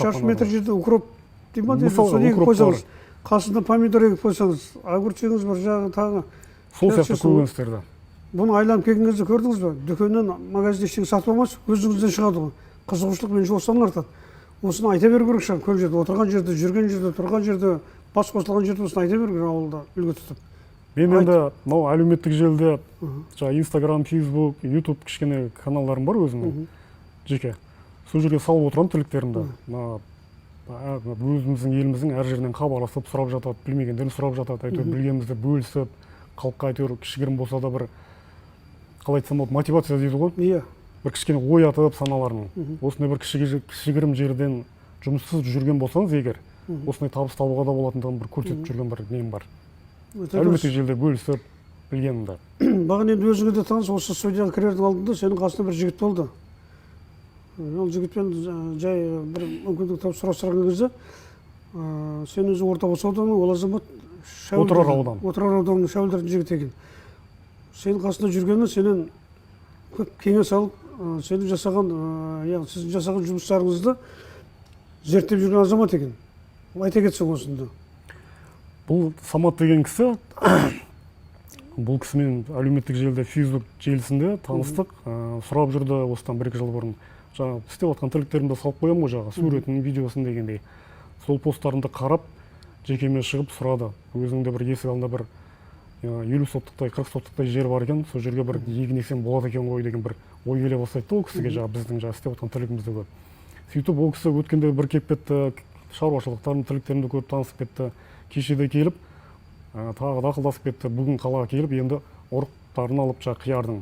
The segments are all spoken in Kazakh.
шаршы тапқан метр адам. Жерде укроп дей ма, Мысалы, соны егіп укроп қойсаңыз, қасында помидор егіп қойсаңыз, огурцыңыз бар жағы тағы. Сол сияқты Жақсы. көкөністерді. Бұны айланып келген кезде, көрдіңіз ба, дүкеннен, магазинде ештеңе сатып алмайсыз, өзіңізден шығады ғой. Қызығушылық меніңше осыдан артады. Осыны айта беру керек шығар көп жерде, отырған жерде, жүрген жерде, тұрған жерде, бас қосылған жерде осыны айта беру керек, ауылда үлгі тұтып. Мен Айт. енді мынау әлеуметтік желіде, жаңағы Инстаграм, Фейсбук, Ютуб, кішкене каналдарым бар өзімнің жеке. Сол жерге салып отырамын тірліктерімді. Мына өзіміздің еліміздің әр жерінен хабарласып сұрап жатады, білмегендерін сұрап жатады. Әйтеуір білгенімізді бөлісіп, халыққа әйтеуір кішігірім болса да бір, қалай айтсам болады, мотивация дейді ғой, бір кішкене оятып саналарын. Осындай бір кішігірім жерден жұмыссыз жүрген болсаңыз егер, осындай табыс табуға да болатындығын бір көрсетіп жүрген бір нем бар. Өте дұрыс. Әлеуметтік желіде бөлісіп білгенімді. Маған енді өзіңе де таныс, осы студияға кірердің алдында сенің қасында бір жігіт болды. Ол жігітпен жай бір мүмкіндік тауып сұрастырған кезде, сен өзің Ордабасы ауданы, ол азамат Отырар ауданы. Отырар ауданының Шәуілдірдің жігіті екен. Сенің қасында жүргені сенен көп кеңес алып, сенің жасаған, яғни сіздің жасаған жұмыстарыңызды зерттеп жүрген азамат екен. Айта кетсең осында. Бұл Самат деген кісі, бұл кісімен әлеуметтік желіде, Фейсбук желісінде таныстық. Сұрап жүрді осыдан 1-2 жыл бұрын. Жаңағы істеп жатқан тірліктерімді салып қоямын ғой, жаңағы суретін, видеосын дегендей. Сол посттарымды қарап, жекеме шығып сұрады. Өзіңде бір есік алдында бір 50 соттықтай, 40 соттықтай жер бар екен, сол жерге бір егін ексем болады екен ғой деген бір ой келе бастайды да ол кісіге, жаңағы біздің жаңағы істеп жатқан тірлігімізді көріп. Сөйтіп ол кісі өткенде бір келіп кетті, шаруашылықтарын, тірліктерімді көріп, танысып кетті. Кеше де келіп, тағы да ақылдасып кетті. Бүгін қалаға келіп, енді ұрықтарын алып, жаңағы қиярдың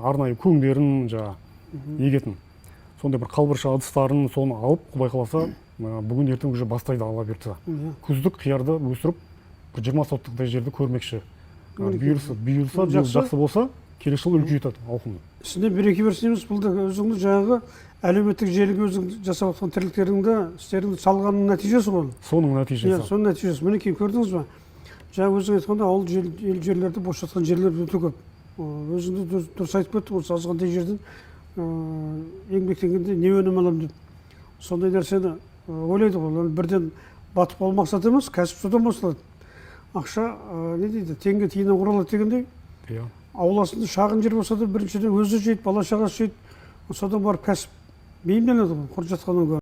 арнайы көңдерін, жаңағы егетін сондай бір қалбырша ыдыстарын, соны алып, құдай қаласа, бүгін ертең уже бастайды, Алла бұйыртса. Күздік қиярды өсіріп, бір 20 соттықтай жерді көрмекші. Бұйырса, биыл Жақсы. жақсы болса, келесі жылы үлкейтеді ауқымын. Ісіне береке берсін дейміз. Бұл да өзіңнің жаңағы әлеуметтік желіге өзің жасап жатқан тірліктеріңді, істеріңді салғанның нәтижесі ғой. Соның нәтижесі. Иә, соның нәтижесі. Мінекей, көрдіңіз ба, жаңа өзің айтқандай, ауыл ел жерлерде бос жатқан жерлер өте көп. Өзің де дұрыс айтып кеттің, осы азғантай жерден еңбектенгенде не өнім аламын деп, сондай нәрсені ойлайды ғой. Ол бірден батып қалу мақсат емес, кәсіп содан басталады. Ақша, не дейді, теңге тиыннан құралады дегендей, ауласында шағын жер болса да, біріншіден өзі жейді, бала шағасы жейді, содан барып кәсіп бейімделеді ғой құр жатқаннан гөрі.